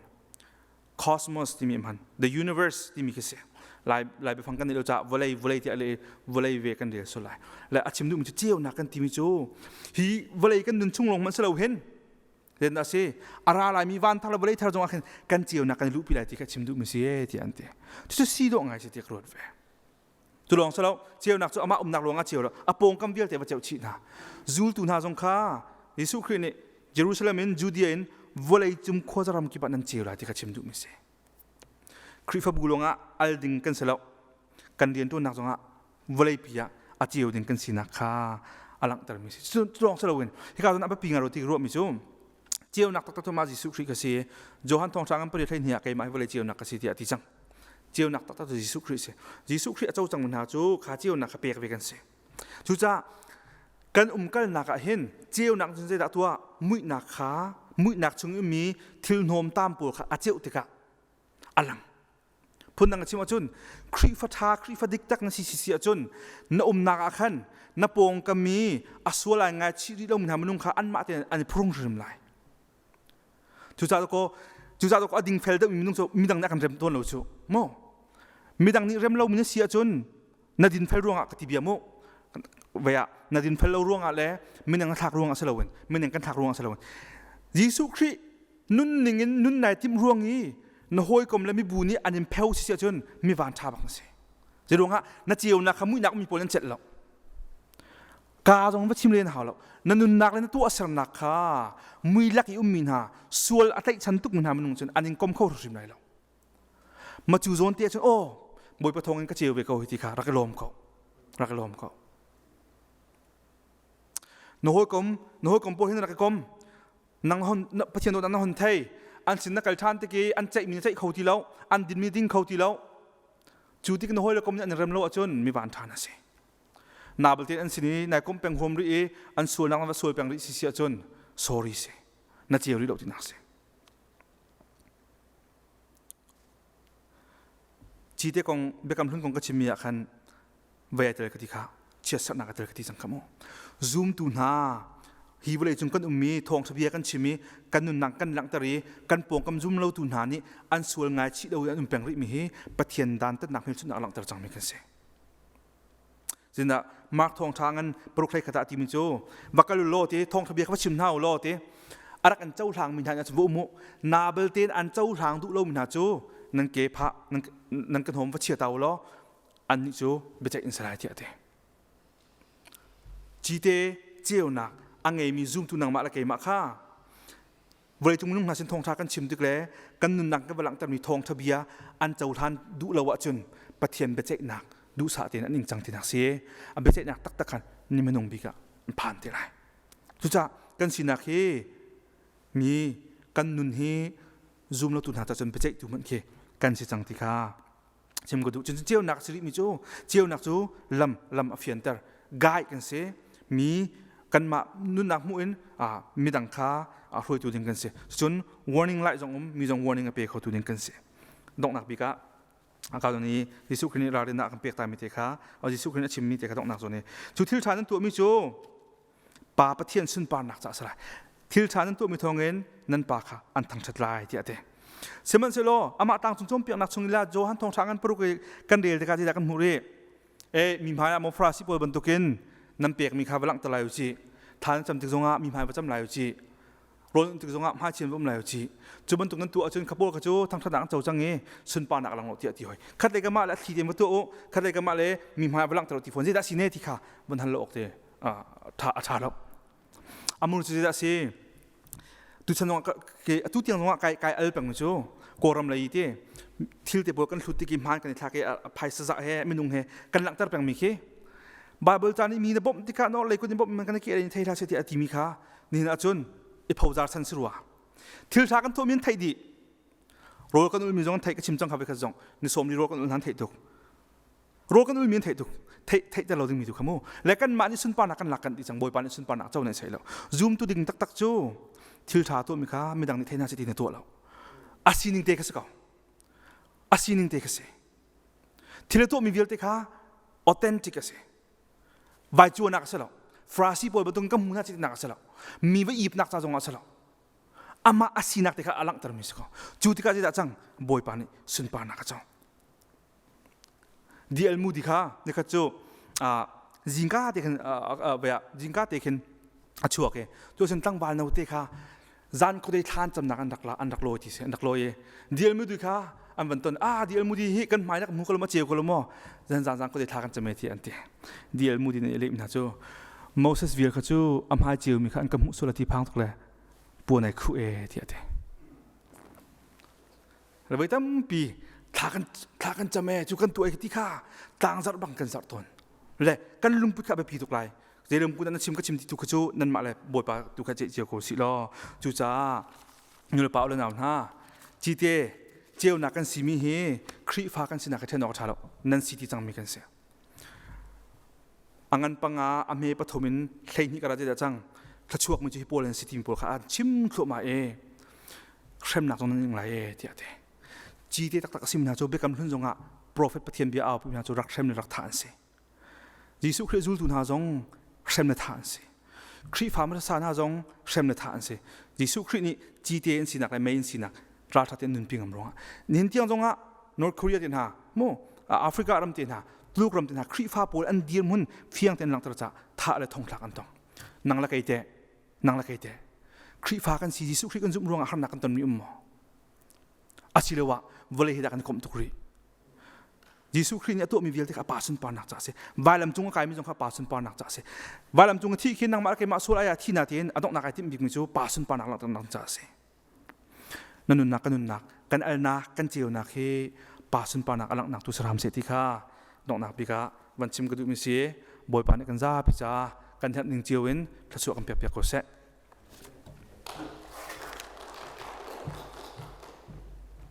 Cosmos timi hman the universe timi khi si. Lai lai biafang kan nih lo caah vawlei vawlei tiah le vawlei ve kan rel sul lai. Le a chim duhmi cu ceunak kan timi cu hi vawlei kan nun chung lawng hmanh si lo hin len a si a ra laimi van thar le vawlei thar zongah khin kan ceunak kan luhpi lai ti kha chim duhmi si e tiah an ti. Cucu si dawh ngai si ti ka ruat ve. Cu lawng si lo ceunak cu amah umnak ruangah ceu lo a pawngkam vialte va ceuh chih hna. Zultu hna zong kha Jesuh Khrih nih Jerusalem in Judea in vawlei cung khuaza kip ah nan ceu lai ti kha chim duhmi si. Khrihfabu lawngah al ding kan si lo. Kan rianṭuannak zongah vawleipi ah a ceu ding kan sinak kha a langhtermi si. Cu lawng si loin hika zawn a biapi ngai lo ti ruahmi cu ceunak taktak cu mah Jesuh Khrih ka si. Johan thawngṭha ngan pariat hleihnih ah keimah hi vawlei ceunak ka si tiah a ti cang. Ceunak taktak cu Jesuh Khrih si. Jesuh Khrih a co cangmi hna cu kha ceunak kha pek ve kan si. Cucaah kan umkalnak ah hin ceunak cun zeidah tuah muihnak kha muihnak chung ummi thil hnawmtam pawl kha a ceuh tikah a lang. Phundang a chim ahcun Khrihfa ṭha Khrihfa dik tak na si si ahcun na umnak ah khan na pawngkam i a sual ai ngaichih rih lomi hna minung kha anmah tein an i phurung hrim lai. Cucaah kaw cucaah kaw a dingfel deuhmi minung cu midang nih a kan rem tawn lo cu mu. Midang nih rem lomi na si ahcun na dinfel ruangah ka ti bia mu. Vei ah na dinfel lo ruangah le minung na thlak ruangah si loin minung kan thlak ruangah si loin Jesuh Khrih nunning in nun nai timh ruang i na hawikom le mibu nih an in pheu si ahcun mi van ṭha bak na si. Zeiruangah na ceunak kha muihnak mi pawl an celh lo. Ka zong va chim len hau lo. Na nunnak le na tuahsernak kha mui lak i ummi hna sual a tlaihchan tukmi hna minung cun an in kom kho hrimhrim lai lo. Ma cu zawn te ahcun aw Bawipa thawng in ka ceu ve ko hi ti kha rak i lawm ko. Rak i lawm ko. Na hawikom na hawikom pawl hin rak i kom. Nang hon Pathian dawtnak na hon thei. An sin na kal ṭhan tik i an ceihmi na ceih kho ti lo. An dinmi ding kho ti lo. Cu tik na hawi le kom nih an rem lo ahcun mi van ṭha na si. Na balte an sin i nai kom peng huam rih i an sualnak na va sual peng rih si si ahcun sorry si. Na ceu rih lo tinak si. Cite kong biakam hlun kong ka chimmi ah khan vei ai tel ka ti kha chiatserhnak a tel ka ti cang kha mu. Zumtu hna hi vawlei cung kan ummi thawngṭha bia kan chim i kan nunnak kan langhter i kan pawngkam zum lotu hna nih an sual ngaichih lo in an um peng rihmi hi Pathian dantatnak hmelchunhnak a langhter cangmi kan si. Zinah Mark thawngṭha ngan paruk hlei khat ah timi cu va kal u law ti thawngṭha bia kha va chim hna u law ti a rak an cohlang mi hna cu va um u na belte an cohlang duh lomi hna cu nan ke phah nan ka hnawm va chia ta u law annih cu biaceih in salai tiah a ti. Cite ceunak a ngeimi zumtu nangmah le keimah kha vawleicung minung hna sin thawngṭha kan chim tik le kan nunnak kan va langhtermi thawngṭha bia an cohlan duh lo ahcun Pathian biaceihnak duhsah tein an ing cang tinak si. A biaceihnak taktak khan ni hmanung bik ah an phan te lai. Cucaah kan sinak hi mi kan nun hi zum lotu hna cun biaceihtu hmanh khi kan si cang ti kha chim ka duh. Cun ceunak si rihmi cu ceunak cu lam lam a fianter guide kan si mi kanmah nunnak hmuh in midang kha hruaitu ding kan si. Cun warning light zong um mi zong warning a pe khotu ding kan si. Donghnak bik ah ka ni Jesuh Khrih nih ralrin a kan pek ta mi te kha Jesuh Khrih nih a chimmi te kha donghnak zawn i cu thil ṭha nan tuahmi cu Pa Pathian sunparnak caah a si lai. Thil ṭha nan tuahmi thawngin nan Pa kha an thangṭhat lai tiah a ti. Sihmanhsehlaw amah tlangcung cawnpiaknak chung ila Johan thawngṭha ngan paruk i kan rel tikah zeidah kan hmuh rih? E mi hmai ah maw Farasi pawl bantukin nan pekmi kha va langhter lai u cih. Thla nan cam tik zongah mi hmai va cam lai u cih. Rawl um tik zongah hmai chian va um lai u cih. Cu bantuk nan tuah ahcun kha pawl kha cu thangṭhatnak an co cang i sunparnak a lang lo tiah ti hoi. Khat lei ka mah le a thli tein va tuah u, khat lei ka mah le mi hmai va langhter u ti fawn. Zeidah si ne ti kha van hal lo awk te a ṭha lo. Amur cu zeidah a si? Tuchan zongah atu tiang zongah kai kai al peng cu Kawlram lei ti thil te pawl kan hlut tik i hmaan kan i thlak i phaisa zah he minung he kan langhter pengmi khi Bible ca nih mi na bawmh tikah no lei kun in bawmh kan ke in thei hlah seh tiah a timi kha nihin ahcun i phozar chan si rua. Thil ṭha kan tuahmi an theih dih. Rawl kan ulmi zong an theih ka chim cang kha khat zong ni sawm li rawl kan ul hna an theih tuk. Rawl kan ulmi an theih tuk. Theih theih ter lo dingmi tu kha mu. Le kanmah nih sunparnak kan lak kan ti cang Bawipa nih sunparnak co ne sei lo. Zumtu ding taktak cu thil ṭha tuahmi kha midang nih thei hna seh ti na tuah lo. A sining te kha si ko. A sining te kha si. Thil a tuahmi vialte kha authentic a si. Vai cuanak a si lo. Farasi pawl bantuk kan hmu hna nak a si lo. Mi va ipnak ca zong ah a si lo. Amah a sinak te kha a langhtermi si ko. Cu tikah zeidah cang? Bawipa nih sunparnak a co. D.L. Moody kha nikhat cu zingka te khin zingka te khin a chuak i cu sin tlangval no te kha zan khuadei thlan camnak an rak la an rak lawi ti si an rak lawi i D.L. Moody kha an van ton ah D.L. Moody hi kan hmai nak mu ko lo ma ceu ko lo maw zan zan zan khuadei thla kan cam ti an ti D.L. Moody nih leh hna cu Moses vial kha cu a hmai ceu mi kha an ka hmuh sual ti phang tuk le puan ai khuh e ti a ti Voi tampi thla kan thla kan cam e cu kan tuah ti kha tlang zarh bang kan zarh tawn le kan lungput kha biapi tuk lai zei lungput na chim ka chim ti tu kha cu nanmah le bawipa tu kha ceh cio ko si law cucaah nulepa le nau hna cite ceunak kan simi hi Khrihfa kan sinak hi ṭhen awk a ṭha lo nan si ti cangmi kan si a ngan panga a hme pathum in 12 kara te cang thluachuak mi cu hi pawl an si timi pawl kha an chim thluahmah e hremnak zong nan ing lai e tiah te cite taktak a sim hna cu biakam hlun zongah profet Pathian bia au hna cu rak hrem le rak thah an si Jesuh Khrih zultu hna zong hrem le thah an si Khrihfa hmasa hna zong hrem le thah an si Jesuh Khrih nih cite an sinak le mei an sinak ralṭha tein nunpi ngam ruangah nihin tiang zongah North Korea te hna mu Africa ram te hna Tuluk ram te hna Khrihfa pawl an dirhmun fiang tein langhter caah thah le thongthlak an tong nang le kei te nang le kei te Khrihfa kan si Jesuh Khrih kan zumh ruangah harnak kan tonmi um maw asiloah vawlei hi dah kan komh tuk rih Jesuh Khrih nih a tuahmi vialte kha a pa sunparnak caah a si. Vailam cung a kaimi zong kha pa sunparnak caah a si. Vailam cung a thih khi nangmah le keimah sual ai ah thi na tiin a donghnak ai timh bikmi cu pa sunparnak langhternak caah a si. Na nunnak ka nunnak kan alnak kan ceunak hi pa sunparnak a langhnak tu si hram seh ti kha donghnak bik ah van chim ka duhmi si. Bawipa nih kan zapi caah kan herh ning cio in thluachuah kan pek piak ko seh.